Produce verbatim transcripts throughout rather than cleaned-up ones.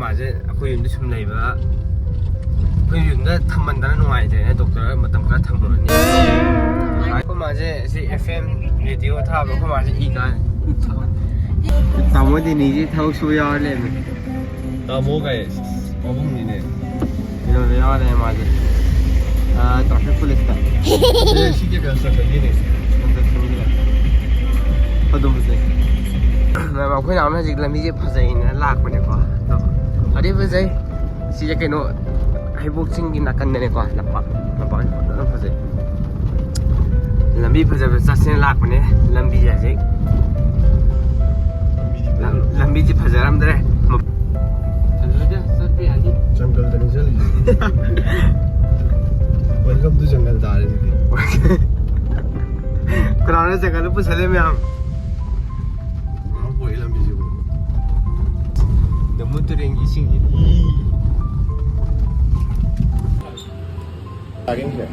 ꯃꯥꯁꯦ ꯑꯩꯈꯣꯏ ꯌꯨꯝꯗ ꯁꯨꯝ ꯂꯩꯕ, ꯑꯩꯈꯣꯏ ꯌꯨꯝꯗ ꯊꯝꯃꯟꯗꯅ ꯅꯨꯡꯉꯥꯏꯇ꯭ꯔꯦꯅ ꯗꯣꯛꯇꯔ ꯃꯇꯝ ꯈꯔ ꯊꯝꯃꯨꯔꯅꯤ꯫ ꯑꯩꯈꯣꯏ ꯃꯥꯁꯦ ꯁꯤ F M radio ꯊꯥꯕ ꯑꯩꯈꯣꯏ ꯃꯥꯁꯦ ꯏ ꯀꯥꯔꯦ꯫ ꯇꯥꯃꯣ ꯗꯤꯅꯤꯁꯤ ꯊꯕꯛ ꯁꯨꯕ ꯌꯥꯎꯔ ꯂꯩꯔꯝꯃꯦ꯫ ꯇꯥꯃꯣ ꯀꯥꯏ ꯑꯍꯨꯝꯅꯤꯅꯦ꯫ ꯀꯩꯅꯣꯗ ꯌꯥꯎꯔꯦ ꯃꯥꯁꯦ꯫ ꯑꯥ, traffic police ꯇ꯫ ꯑꯦ, ꯁꯤ ꯀꯩ construction ꯒꯤꯅꯦ꯫ Construction ꯒꯤꯔ? ꯑꯗꯨꯝꯕꯁꯦ꯫ ꯃꯌꯥꯝ, ꯑꯩꯈꯣꯏꯅ ꯑꯃ ꯍꯧꯖꯤꯛ ꯂꯝꯕꯤꯁꯦ ꯐꯖꯩꯅ ꯂꯥꯛꯄꯅꯦꯀꯣ꯫ ꯑꯗꯣ ꯐꯗꯤ ꯐꯖꯩ꯫ ꯁꯤꯁꯦ ꯀꯩꯅꯣ, ꯍꯩꯕꯣꯛ ꯆꯤꯡꯒꯤ ꯅꯥꯀꯟꯗꯅꯦꯀꯣ꯫ ꯂꯝꯄꯥꯛ, ꯂꯝꯄꯥꯛ ꯐꯖꯅ ꯐꯖꯩ꯫ ꯂꯝꯕꯤ ꯐꯖꯕ ꯆꯠꯁꯦꯅ ꯂꯥꯛꯄꯅꯦ꯫ ꯂꯝꯕꯤꯁꯦ ꯍꯧꯖꯤꯛ ꯂꯝ-, ꯂꯝꯕꯤꯁꯦ ꯐꯖꯔꯝꯗ꯭ꯔꯦ꯫ ꯐꯖꯗꯦ, ꯆꯠꯄ ꯌꯥꯅꯤ꯫ ꯖꯪꯒꯜꯗꯅꯤ ꯆꯠꯂꯤꯁꯦ꯫ Welcome to ꯖꯪꯒꯜ ꯇꯥꯔꯦ ꯁꯤꯗꯤ꯫ ꯀꯅꯥꯅ ꯖꯪꯒꯜꯗ ꯄꯨꯁꯜꯂꯦ ꯃꯌꯥꯝ? ꯉꯥꯎ ꯄꯣꯛꯏ ꯂꯝꯕꯤꯁꯤꯕꯨ꯫ ꯅꯃꯨ ꯇꯨꯔꯦꯟꯒꯤ ꯏꯁꯤꯡꯁꯤꯗꯤ꯫ ꯇꯥꯒꯦ ꯁꯤꯗ꯫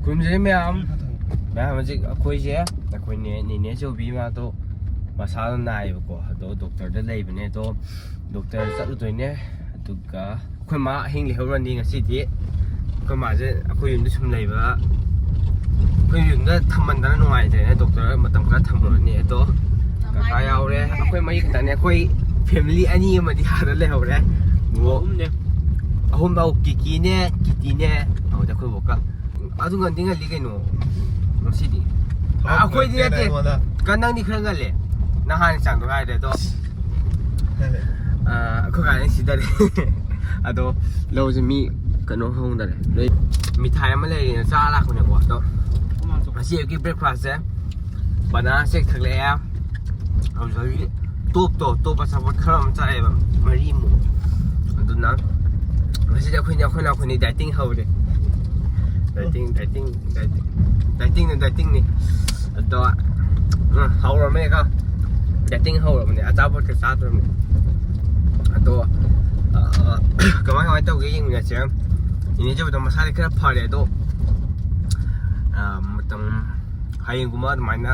ꯈꯨꯔꯨꯝꯖꯔꯤ ꯃꯌꯥꯝ꯫ ꯃꯌꯥꯝ, ꯍꯧꯖꯤꯛ ꯑꯩꯈꯣꯏꯁꯦ, ꯑꯩꯈꯣꯏꯅꯦ, ꯅꯦꯅꯦ ꯆꯧꯕꯤ ꯃꯥꯗꯣ ꯃꯁꯥꯗꯣ ꯅꯥꯏꯌꯦꯕꯀꯣ, ꯑꯗꯣ ꯗꯣꯛꯇꯔꯗ ꯂꯩꯕꯅꯦ꯫ ꯑꯗꯣ ꯗꯣꯛꯇꯔ ꯆꯠꯂꯨꯗꯣꯏꯅꯦ꯫ ꯑꯗꯨꯒ ꯑꯩꯈꯣꯏ ꯃꯥ ꯑꯍꯤꯡ ꯂꯩꯍꯧꯔꯅꯤ ꯉꯁꯤꯗꯤ꯫ ꯑꯩꯈꯣꯏ ꯃꯥꯁꯦ ꯑꯩꯈꯣꯏ ꯌꯨꯝꯗ ꯁꯨꯝ ꯂꯩꯕ, ꯑꯩꯈꯣꯏ ꯌꯨꯝꯗ ꯊꯝꯃꯟꯗꯅ ꯅꯨꯡꯉꯥꯏꯇ꯭ꯔꯦꯅ ꯗꯣꯛꯇꯔ ꯃꯇꯝ ꯈꯔ ꯊꯝꯃꯨꯔꯅꯤ꯫ ꯑꯗꯣ ꯀꯀꯥ ꯌꯥꯎꯔꯦ, ꯑꯩꯈꯣꯏ ꯃꯔꯤ ꯈꯛꯇꯅꯦ꯫ ꯑꯩꯈꯣꯏ family ꯑꯅꯤ ꯑꯃꯗꯤ ꯑꯥꯗ ꯂꯩꯍꯧꯔꯦ꯫ ꯑꯍꯨꯝꯅꯦ꯫ ꯑꯍꯨꯝ ꯂꯧ, ꯀꯤꯀꯤꯅꯦ, ꯀꯤꯇꯤꯅꯦ, ꯑꯗꯨꯗ ꯑꯩꯈꯣꯏ ꯕꯣꯛꯀ꯫ ꯑꯗꯨ ꯉꯟꯗꯤ ꯉꯜꯂꯤ ꯀꯩꯅꯣ ꯉꯁꯤꯗꯤ꯫ ꯊꯕꯛ ꯑꯩꯈꯣꯏꯗꯤ ꯂꯣꯏꯔꯦ ꯅꯠꯇꯦ꯫ ꯑꯩꯉꯣꯟꯗ꯫ ꯀ-, ꯅꯪꯗꯤ ꯈꯔ ꯉꯜꯂꯦ꯫ ꯅꯍꯥꯟ ꯆꯥꯡꯗꯣ ꯍꯥꯏꯔꯦ ꯑꯗꯣ꯫ ꯑ, ꯑꯩꯈꯣꯏ ꯀꯥꯏꯅ ꯁꯤꯗꯔꯦ꯫ ꯑꯗꯣ ꯂꯧꯁꯦ ꯃꯤ ꯀꯩꯅꯣ ꯍꯧꯅꯔꯦ꯫ ꯂꯣꯏ ꯃꯤꯊꯥꯏ ꯑꯃ ꯂꯩꯔꯦꯅ ꯆꯥ ꯂꯥꯛꯄꯅꯦꯀꯣ꯫ ꯑꯗꯣ ꯉꯁꯤ ꯑꯌꯨꯛꯀꯤ breakfast ꯁꯦ banana shake ꯊꯛꯂꯛꯑꯦ꯫ ꯑꯗꯨꯗꯒꯤ ꯇꯣꯞꯇꯣ, ꯇꯣꯞ ꯑꯆꯥꯄꯣꯠ ꯈꯔ ꯑꯃ ꯆꯥꯏꯑꯦꯕ, ꯃꯔꯤꯃꯨꯛ꯫ ꯑꯗꯨꯅ ꯉꯁꯤꯗꯤ ꯑꯩꯈꯣꯏꯅꯤ, ꯑꯩꯈꯣꯏꯅ, ꯑꯩꯈꯣꯏꯅꯤ dieting ꯍꯧꯔꯦ꯫ Dieting, dieting, dieting, dieting ꯅꯤ, dieting ꯅꯤ꯫ ꯑꯗꯣ, ꯎꯝ, ꯍꯧꯔꯕꯅꯦꯀꯣ꯫ Dieting ꯍꯧꯔꯕꯅꯦ, ꯑꯆꯥꯄꯣꯠꯀ ꯆꯥꯗ꯭ꯔꯕꯅꯦ꯫ ꯑꯗꯣ, ꯑ, ꯀꯃꯥꯏ, ꯀꯃꯥꯏ ꯇꯧꯒꯦ ꯌꯦꯡꯃꯤꯟꯅꯁꯦ꯫ ꯏꯅꯦ ꯆꯧꯕꯤꯗꯣ ꯃꯁꯥꯗꯤ ꯈꯔ ꯐꯔꯦ ꯑꯗꯣ, ꯑ, ꯃꯇꯝ ꯍꯌꯦꯡꯒꯨꯝꯕ ꯑꯗꯨꯃꯥꯏꯅ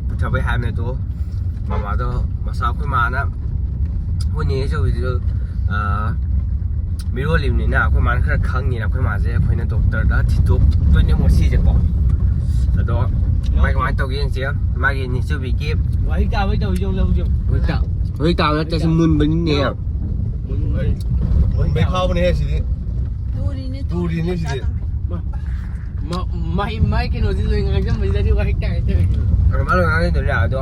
ꯄꯨꯊꯕꯩ ꯍꯥꯏꯕꯅꯦ ꯑꯗꯣ, ꯃꯃꯥꯗꯣ ꯃꯁꯥ ꯑꯩꯈꯣꯏ ꯃꯥꯅ, ꯑꯩꯈꯣꯏ ꯅꯦ ꯆꯧꯕꯤꯗꯨ, ꯑ, ꯃꯤꯔꯣꯜꯂꯤꯕꯅꯤꯅ ꯑꯩꯈꯣꯏ ꯃꯥꯅ ꯈꯔ ꯈꯪꯉꯤꯅ ꯑꯩꯈꯣꯏ ꯃꯥꯁꯦ ꯑꯩꯈꯣꯏꯅ ꯗꯣꯛꯇꯔꯗ ꯊꯤꯟꯗꯣꯛꯇꯣꯏꯅꯦ ꯉꯁꯤꯁꯦꯀꯣ꯫ ꯑꯗꯣ ꯃꯥꯏ ꯀꯃꯥꯏꯅ ꯇꯧꯒꯦ ꯌꯦꯡꯁꯦ꯫ ꯃꯥꯒꯤ ꯅꯦ ꯆꯧꯕꯤꯒꯤ ꯋꯥꯍꯤꯛ ꯇꯥꯕꯩ ꯇꯧꯔꯤꯁꯦ ꯌꯦꯡꯉꯨ, ꯂꯧꯁꯦ꯫ ꯍꯧꯖꯤꯛ ꯇꯥ-, ꯍꯧꯖꯤꯛ ꯇꯥꯕ ꯅꯠꯇꯦ, ꯁꯤ ꯃꯨꯟꯕꯅꯤꯅꯦ꯫ ꯃꯨꯟꯕꯩ ꯐꯥꯎꯕꯅꯦꯍꯦ ꯁꯤꯗꯤ꯫ ꯇꯨꯔꯤꯅꯦ, ꯇꯨꯔꯤꯅꯦ ꯁꯤꯗꯤ꯫ ꯃꯥ-, ꯃꯥ-, ꯃꯥꯏ, ꯃꯥꯏ ꯀꯩꯅꯣꯁꯤ ꯂꯣꯏ ꯉꯥꯡꯖꯟꯕꯁꯤꯗꯗꯤ ꯋꯥꯍꯤꯛ ꯇꯥꯏ ꯍꯥꯏꯇꯥꯔꯦ꯫ ꯑꯗꯨꯃꯥꯏꯅ ꯂꯣꯏ ꯉꯥꯡꯖꯟꯗꯣꯏꯅꯦ ꯑꯗꯣ꯫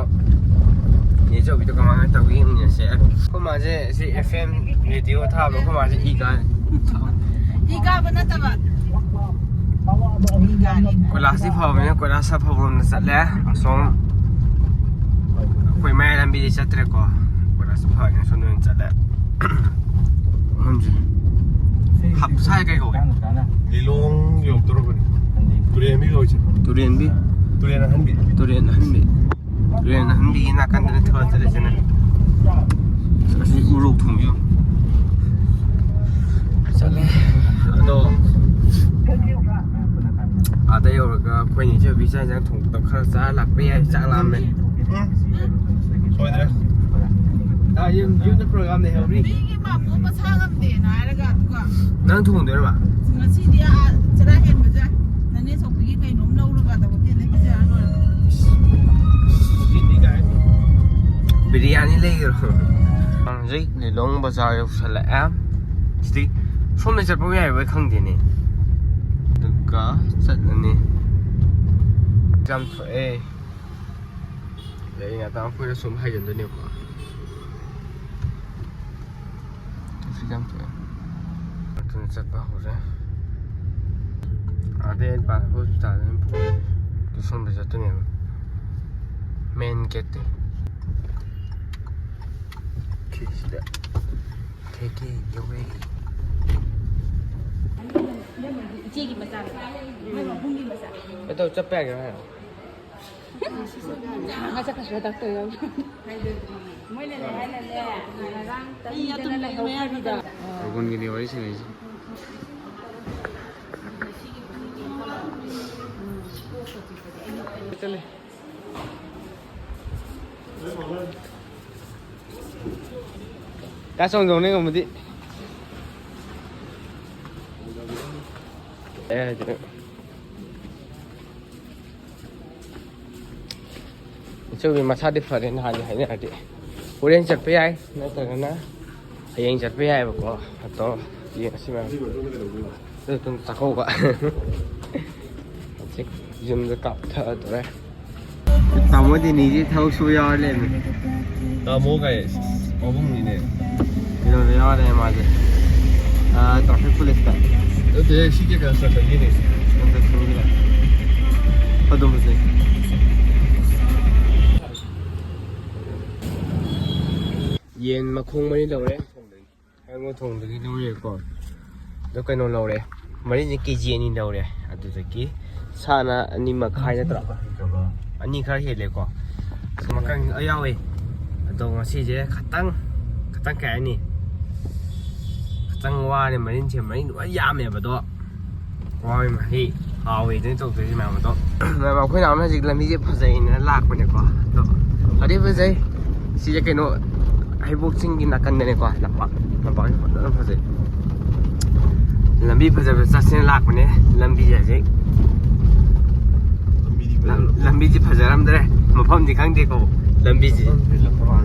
ꯅꯦ ꯆꯧꯕꯤꯗꯣ ꯀꯃꯥꯏꯅ ꯇꯧꯒꯦ ꯌꯦꯡꯃꯤꯟꯅꯁꯦ꯫ ꯑꯩꯈꯣꯏ ꯃꯥꯁꯦ ꯁꯤ F M radio ꯊꯥꯕꯗꯣ ꯑꯩꯈꯣꯏ ꯃꯥꯁꯦ ꯏ ꯀꯥꯏ꯫ ꯏ ꯀꯥꯕ ꯅꯠꯇꯕ꯫ ꯀꯣꯏꯂꯥꯁꯇꯤ ꯐꯕꯅꯤꯅ ꯀꯣꯏꯂꯥꯁ ꯑꯐꯕ ꯂꯣꯝꯗ ꯆꯠꯂꯦ꯫ ꯑꯁꯣꯝ ꯑꯩꯈꯣꯏ ꯃꯌꯥꯏ ꯂꯝꯕꯤꯗꯤ ꯆꯠꯇ꯭ꯔꯦꯀꯣ꯫ ꯀꯣꯏꯂꯥꯁ ꯐꯕꯅꯤꯅ ꯁꯣꯝꯗ ꯑꯣꯏꯅ ꯆꯠꯂꯦ꯫ ꯃꯐꯝꯁꯦ ꯍꯥꯞ-, ꯁ꯭ꯋꯥꯏ ꯀꯩ ꯀꯧꯒꯦ? ꯂꯤꯂꯣꯡ ꯌꯧꯔꯛꯇꯧꯔꯕꯅꯤ꯫ ꯇꯨꯔꯦꯟꯕꯤ ꯀꯧꯏꯁꯦ꯫ ꯇꯨꯔꯦꯟꯕꯤ꯫ ꯇꯨꯔꯦꯟ ꯑꯍꯟꯕꯤ꯫ ꯇꯨꯔꯦꯟ ꯑꯍꯟꯕꯤ꯫ ꯇꯨꯔꯦꯟ ꯑꯍꯟꯕꯤꯒꯤ ꯅꯥꯀꯟꯗꯅꯤ ꯊꯧꯔ ꯆꯠꯂꯤꯁꯤꯅ꯫ ꯑꯁꯤ ꯎꯔꯣꯛ ꯊꯣꯡꯁꯤ ꯌꯦꯡꯉꯨ꯫ ꯆꯠꯂꯦ꯫ ꯑꯗꯣ ꯑꯥꯗ ꯌꯧꯔꯒ ꯑꯩꯈꯣꯏ ꯅꯤꯡꯁꯤꯡꯕꯤ ꯆꯥꯛ ꯏꯟꯁꯥꯡ ꯊꯣꯡꯕꯗꯣ ꯈꯔ ꯆꯥꯔ ꯂꯥꯛꯄ ꯌꯥꯏ꯫ ꯆꯥꯛ ꯂꯥꯝꯃꯦ꯫ ꯎꯝ꯫ ꯁꯣꯏꯗ꯭ꯔꯦ꯫ ꯑꯥ, ꯌꯨꯝ, ꯌꯨꯝꯗ program ꯂꯩꯍꯧꯔꯤ꯫ ꯃꯤꯒꯤ ꯃꯥꯃꯣ ꯃꯁꯥ ꯉꯝꯗꯦꯅ ꯍꯥꯏꯔꯒ, ꯑꯗꯨꯒ ꯅꯪ ꯊꯣꯡꯗꯣꯏꯔꯕ? ꯉꯁꯤꯗꯤ ꯑꯥ ꯆꯔꯥ ꯍꯦꯟꯕꯁꯦ ꯅꯅꯦ ꯆꯧꯕꯤꯒꯤ ꯀꯩꯅꯣꯝ ꯂꯧꯔꯒ ꯑꯗ ꯍꯣꯇꯦꯜꯗ ꯄꯤꯖꯔ ꯂꯣꯏꯔꯦ꯫ ꯕꯤꯔꯌꯥꯅꯤ ꯂꯩꯈ꯭ꯔꯣ꯫ ꯍꯧꯖꯤꯛ ꯂꯤꯂꯣꯡ ꯕꯖꯥꯔ ꯌꯧꯁꯜꯂꯛꯑꯦ꯫ ꯁꯤꯗꯤ ꯁꯣꯝꯗ ꯆꯠꯄ ꯌꯥꯏꯕ ꯈꯪꯗꯦꯅꯦ꯫ ꯑꯗꯨꯒ ꯆꯠꯂꯅꯤ꯫ ꯌꯥꯝ ꯊꯣꯛꯑꯦ꯫ ꯑꯗꯩ ꯉꯥꯛꯇꯪ ꯑꯩꯈꯣꯏꯅ ꯁꯨꯝ ꯍꯥꯏꯖꯤꯟꯗꯣꯏꯅꯦꯕꯀꯣ꯫ ꯇ꯭ꯔꯥꯐꯤꯛ ꯌꯥꯝ ꯊꯣꯛꯑꯦ꯫ ꯑꯗꯨꯅ ꯆꯠꯄ ꯍꯧꯔꯦ꯫ ꯑꯗꯩ ꯑꯦꯗꯚꯥꯟꯁ ꯍꯣꯁꯄꯤꯇꯥꯜꯗ ꯑꯗꯨꯝ ꯄꯨꯔꯦ꯫ ꯑꯗꯨ ꯁꯣꯝꯗ ꯆꯠꯇꯣꯏꯅꯦꯕ꯫ ꯃꯦꯟ ꯒꯦꯠꯇꯩ꯫ ꯁꯤꯗ ꯊꯦꯛꯀꯦ ꯌꯧꯔꯦ꯫ ꯏꯆꯦꯒꯤ ꯃꯆꯥ, ꯃꯣꯏ ꯃꯕꯨꯡꯒꯤ ꯃꯆꯥ꯫ ꯑꯗꯣ ꯆꯠꯄ ꯌꯥꯒꯦꯔꯣ ꯍꯥꯏꯔꯣ? ꯃꯣꯏꯅꯅꯦ ꯍꯥꯏꯅꯅꯦ, ꯉꯔꯥꯡ ꯇꯟꯗꯅ ꯂꯩꯍꯧ ꯈꯔꯤꯗꯣ꯫ ꯑꯔꯒꯨꯟꯒꯤꯅꯦ ꯋꯥꯔꯤ ꯁꯥꯟꯅꯩꯁꯦ꯫ ꯆꯠꯂꯦ꯫ ꯀꯥ ꯆꯣꯡ ꯆꯣꯡꯅꯤ ꯉꯝꯃꯗꯤ꯫ ꯑꯦ, ꯍꯥꯏꯗꯤ ꯏꯆꯧꯕꯤ ꯃꯁꯥꯗꯤ ꯐꯔꯦ, ꯅꯍꯥꯟꯒꯤ ꯍꯥꯏꯅꯔꯗꯤ꯫ ꯍꯣꯔꯦꯟ ꯆꯠꯄ ꯌꯥꯏ, ꯅꯠꯇ꯭ꯔꯒꯅ ꯍꯌꯦꯡ ꯆꯠꯄ ꯌꯥꯏꯑꯕꯀꯣ꯫ ꯑꯗꯣ ꯌꯦꯡꯉꯁꯤ ꯃꯌꯥꯝ꯫ ꯑꯗꯨ ꯑꯗꯨꯝ ꯆꯥꯛꯀꯧꯕ꯫ ꯍꯧꯖꯤꯛ ꯌꯨꯝꯗ ꯀꯥꯞꯊꯗꯣꯔꯦ꯫ ꯇꯥꯃꯣ ꯗꯦꯅꯤꯁꯤ ꯊꯕꯛ ꯁꯨꯕ ꯌꯥꯎꯔ ꯂꯩꯔꯝꯃꯦ꯫ ꯇꯥꯃꯣ ꯀꯥꯏ ꯑꯍꯨꯝꯅꯤꯅꯦ꯫ ꯀꯩꯅꯣꯗ ꯌꯥꯎꯔꯦ ꯃꯥꯁꯦ꯫ ꯑꯥ, traffic police ꯇ꯫ ꯅꯠꯇꯦ, ꯁꯤ ꯀꯩ construction ꯒꯤꯅꯦ꯫ Construction ꯒꯤꯔ? ꯑꯗꯨꯝꯕꯁꯦ꯫ ꯌꯦꯟ ꯃꯈꯣꯡ ꯃꯔꯤ ꯂꯧꯔꯦ꯫ ꯍꯩꯉꯣ ꯊꯣꯡꯗꯒꯤ ꯂꯧꯔꯦꯀꯣ꯫ ꯑꯗꯣ ꯀꯩꯅꯣ ꯂꯧꯔꯦ꯫ ꯃꯔꯤꯟꯁꯦ ꯀꯦ ꯖꯤ ꯑꯅꯤ ꯂꯧꯔꯦ꯫ ꯑꯗꯨꯗꯒꯤ ꯁꯥꯅ ꯑꯅꯤ ꯃꯈꯥꯏ ꯅꯠꯇ꯭ꯔꯣ? ꯑꯅꯤ ꯈꯔ ꯍꯦꯜꯂꯦꯀꯣ꯫ ꯑꯁ, ꯃꯀꯪ ꯂꯣꯏ ꯌꯥꯎꯋꯦ꯫ ꯑꯗꯣ ꯉꯁꯤꯁꯦ ꯈꯇꯪ, ꯈꯇꯪ ꯀꯩ ꯍꯥꯏꯅꯤ? ꯈꯇꯪ ꯋꯥꯔꯦ꯫ ꯃꯔꯤꯟꯁꯦ, ꯃꯔꯤꯟ ꯂꯣꯏ ꯌꯥꯝꯃꯦꯕ ꯑꯗꯣ꯫ ꯋꯥꯕꯩ ꯃꯍꯩ ꯍꯥꯎꯋꯦ ꯑꯗꯨꯅ ꯇꯧꯗꯣꯏꯁꯦ ꯃꯌꯥꯝ ꯑꯗꯣ꯫ ꯃꯌꯥꯝ, ꯑꯩꯈꯣꯏ ꯅꯍꯥꯟ ꯍꯧꯖꯤꯛ ꯂꯝꯕꯤꯁꯦ ꯐꯖꯩꯅ ꯂꯥꯛꯄꯅꯦꯀꯣ꯫ ꯑꯗꯣ ꯐꯗꯤ ꯐꯖꯩ꯫ ꯁꯤꯁꯦ ꯀꯩꯅꯣ, ꯍꯩꯕꯣꯛ ꯆꯤꯡꯒꯤ ꯅꯥꯀꯟꯗꯅꯦꯀꯣ꯫ ꯂꯝꯄꯥꯛ, ꯂꯝꯄꯥꯛꯁꯦ ꯐꯖꯅ ꯐꯖꯩ꯫ ꯂꯝꯕꯤ ꯐꯖꯕ ꯆꯠꯁꯦꯅ ꯂꯥꯛꯄꯅꯦ꯫ ꯂꯝꯕꯤꯁꯦ ꯍꯧꯖꯤꯛ ꯂꯝꯕꯤꯗꯤ ꯂꯝ-, ꯐꯖꯔꯝꯗ꯭ꯔꯦ꯫ ꯂꯝꯕꯤꯁꯦ ꯐꯖꯔꯝꯗ꯭ꯔꯦ꯫ ꯃꯐꯝꯗꯤ ꯈꯪꯗꯦꯀꯣ꯫ ꯂꯝꯕꯤꯁꯦ꯫ ꯃꯐꯝꯗꯤ ꯂꯝꯄꯥꯛ꯫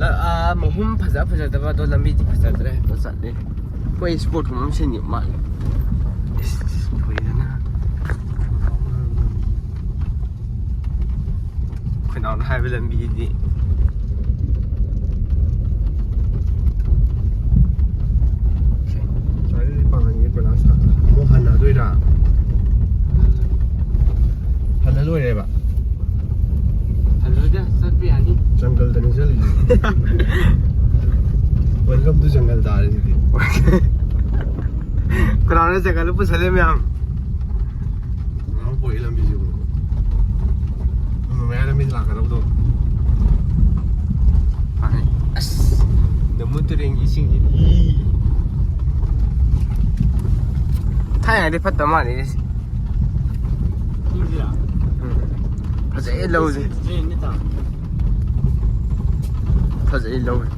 ꯂ-, ꯑꯥ, ꯃꯐꯝ ꯐꯖ ꯐꯖꯗꯕ ꯑꯗꯣ ꯂꯝꯕꯤꯗꯤ ꯐꯖꯗ꯭ꯔꯦ꯫ ꯑꯗꯣ ꯆꯠꯂꯦ꯫ ꯑꯩꯈꯣꯏ spot ꯀꯨꯝꯕ ꯑꯃ ꯁꯤꯟꯈꯤꯕ ꯃꯥꯜꯂꯦ꯫ ꯏꯁ, ꯊꯣꯏꯗꯅ꯫ ꯑꯩꯈꯣꯏ ꯅꯥꯎꯅ ꯍꯥꯏꯕ ꯂꯝꯕꯤꯗꯤ꯫ ꯁ꯭ꯋꯥꯏꯗꯗꯤ ꯄꯥꯡꯒꯟꯒꯤ ꯀꯣꯏꯂꯥꯁ ꯊꯥꯗ꯭ꯔꯥ? ꯑꯃꯨꯛ ꯍꯟꯅꯗꯣꯏꯔꯥ? ꯍꯜꯂ ꯂꯣꯏꯔꯦꯕ? ꯍꯜꯂꯣꯏꯗ, ꯆꯠꯄ ꯌꯥꯅꯤ꯫ ꯖꯪꯒꯜꯗꯅꯤ ꯆꯠꯂꯤꯁꯦ꯫ Welcome to ꯖꯪꯒꯜ ꯇꯥꯔꯦ ꯁꯤꯗꯤ꯫ ꯀꯅꯥꯅ ꯖꯪꯒꯜꯗ ꯄꯨꯁꯜꯂꯦ ꯃꯌꯥꯝ? ꯉꯥꯎ ꯄꯣꯛꯏ ꯂꯝꯕꯤꯁꯤꯕꯨ꯫ ꯎꯝ, ꯃꯌꯥꯏ ꯂꯝꯕꯤꯗ ꯂꯥꯛꯀꯗꯧꯗꯣ꯫ ꯑꯁ, ꯅꯃꯨ ꯇꯨꯔꯦꯟꯒꯤ ꯏꯁꯤꯡꯁꯤꯗꯤ꯫ ꯊꯥꯏꯅꯗꯤ ꯐꯠꯇ ꯃꯥꯜꯂꯦ ꯁꯤ꯫ ꯏꯁꯤꯡꯁꯤꯔꯥ? ꯐꯖꯩ ꯂꯧꯁꯦ꯫ ꯐꯖꯩ ꯂꯧꯁꯦ꯫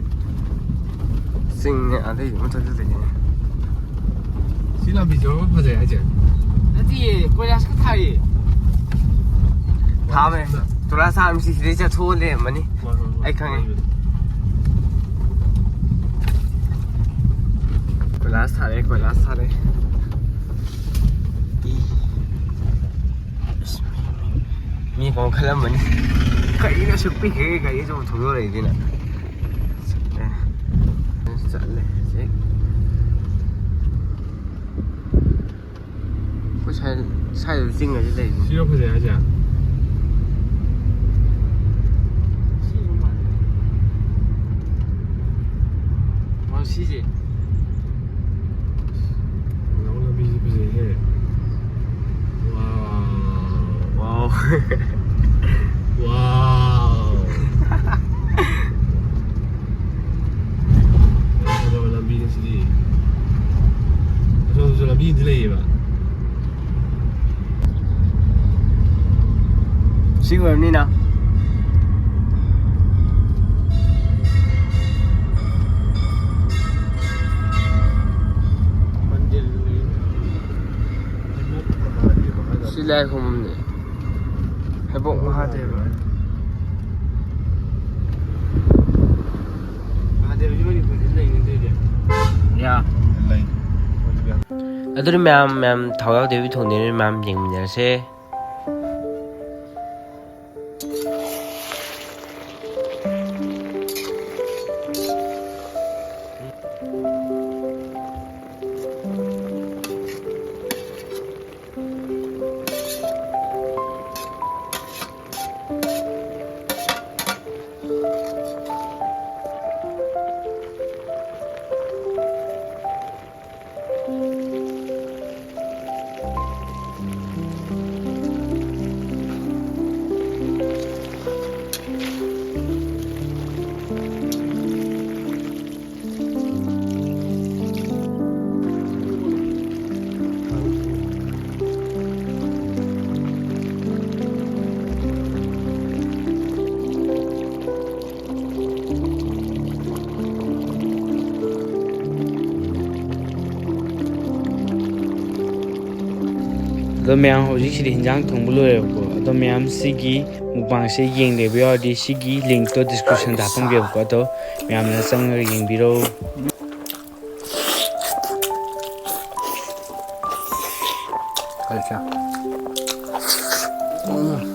ꯆꯤꯡꯅꯦ, ꯑꯗꯩ ꯃꯊꯛꯇ ꯂꯩꯅꯦ꯫ ꯁꯤ ꯂꯝꯕꯤꯁꯦ ꯐꯖꯩ ꯍꯥꯏꯁꯦ? ꯅꯠꯇꯤꯌꯦ, ꯀꯣꯏꯂꯥꯁꯀ ꯊꯥꯏꯌꯦ꯫ ꯊꯥꯕꯅꯦ꯫ ꯇꯨꯔꯥ ꯁꯥꯕꯁꯤ ꯁꯤꯗꯩ ꯆꯠꯊꯣꯛꯑ ꯂꯩꯔꯝꯃꯅꯤ꯫ ꯍꯣꯏ, ꯍꯣꯏ, ꯍꯣꯏ꯫ ꯑꯩ ꯈꯪꯉꯦ꯫ ꯀꯣꯏꯂꯥꯁ ꯊꯥꯔꯦ, ꯀꯣꯏꯂꯥꯁ ꯊꯥꯔꯦ꯫ ꯏ꯫ ꯃꯤ ꯀꯣꯡ ꯈꯜꯂꯝꯕꯅꯤ꯫ ꯀꯔꯤꯅꯣ ꯑꯁꯨꯛ ꯄꯤꯛꯈ꯭ꯔꯦ ꯒꯥꯔꯤ ꯑꯆꯧꯕ ꯊꯧꯗꯣꯔꯛꯏꯁꯤꯅ꯫ ꯑꯦ, ꯆꯠꯂꯦ ꯍꯧꯖꯤꯛ꯫ ꯑꯩꯈꯣꯏ ꯁ꯭ꯋꯥꯏ-, ꯁ꯭ꯋꯥꯏꯗ ꯆꯤꯡ ꯑꯁꯤ ꯂꯩꯔꯤꯁꯦ꯫ ꯁꯤꯔꯣ ꯐꯖꯩ ꯍꯥꯏꯁꯦ? ꯑꯣ, ꯁꯤꯁꯦ꯫ ꯂꯝꯕꯤꯁꯤ ꯐꯖꯩꯍꯦ꯫ ꯋꯥꯎ꯫ ꯋꯥꯎ꯫ ꯋꯥꯎ꯫ ꯐꯖꯕ ꯂꯝꯕꯤꯅꯤ ꯁꯤꯗꯤ꯫ ꯑꯁꯣꯝꯗꯁꯨ ꯂꯝꯕꯤ ꯑꯃꯗꯤ ꯂꯩꯌꯦꯕ꯫ ꯁꯤ ꯑꯣꯏꯔꯕꯅꯤꯅ꯫ ꯁꯤ ꯂꯥꯏ ꯈꯨꯔꯨꯝꯐꯝꯅꯦ꯫ ꯍꯩꯕꯣꯛ ꯃꯍꯥꯗꯦꯕ꯫ ꯃꯍꯥꯗꯦꯕꯁꯤ ꯃꯅꯤꯄꯨꯔꯗ ꯂꯩꯅꯗꯦꯗꯤ꯫ ꯌꯥ꯫ ꯂꯩ꯫ ꯑꯗꯨꯗꯤ ꯃꯌꯥꯝ, ꯃꯌꯥꯝ ꯊꯥꯎ ꯌꯥꯎꯗꯕꯤ ꯊꯣꯡꯗꯣꯏꯅꯤ, ꯃꯌꯥꯝ ꯌꯦꯡꯃꯤꯟꯅꯔꯁꯦ꯫ ꯑꯗꯣ ꯃꯌꯥꯝ, ꯍꯧꯖꯤꯛꯁꯤꯗꯤ ꯍꯤꯟꯖꯥꯡ ꯊꯣꯡꯕ ꯂꯣꯏꯔꯦꯕꯀꯣ꯫ ꯑꯗꯣ ꯃꯌꯥꯝ, ꯁꯤꯒꯤ ꯃꯨꯛꯕꯥꯡꯁꯦ ꯌꯦꯡꯗꯕ ꯌꯥꯎꯔꯗꯤ ꯁꯤꯒꯤ ꯂꯤꯡꯛꯇꯣ ꯗꯤꯁꯀ꯭ꯔꯤꯞꯁꯟꯗ ꯍꯥꯞꯄꯝꯒꯦꯕꯀꯣ꯫ ꯑꯗꯣ ꯃꯌꯥꯝꯅ ꯆꯪꯉꯒ ꯌꯦꯡꯕꯤꯔꯣ꯫ ꯀꯜꯆꯥ꯫ ꯎꯝ꯫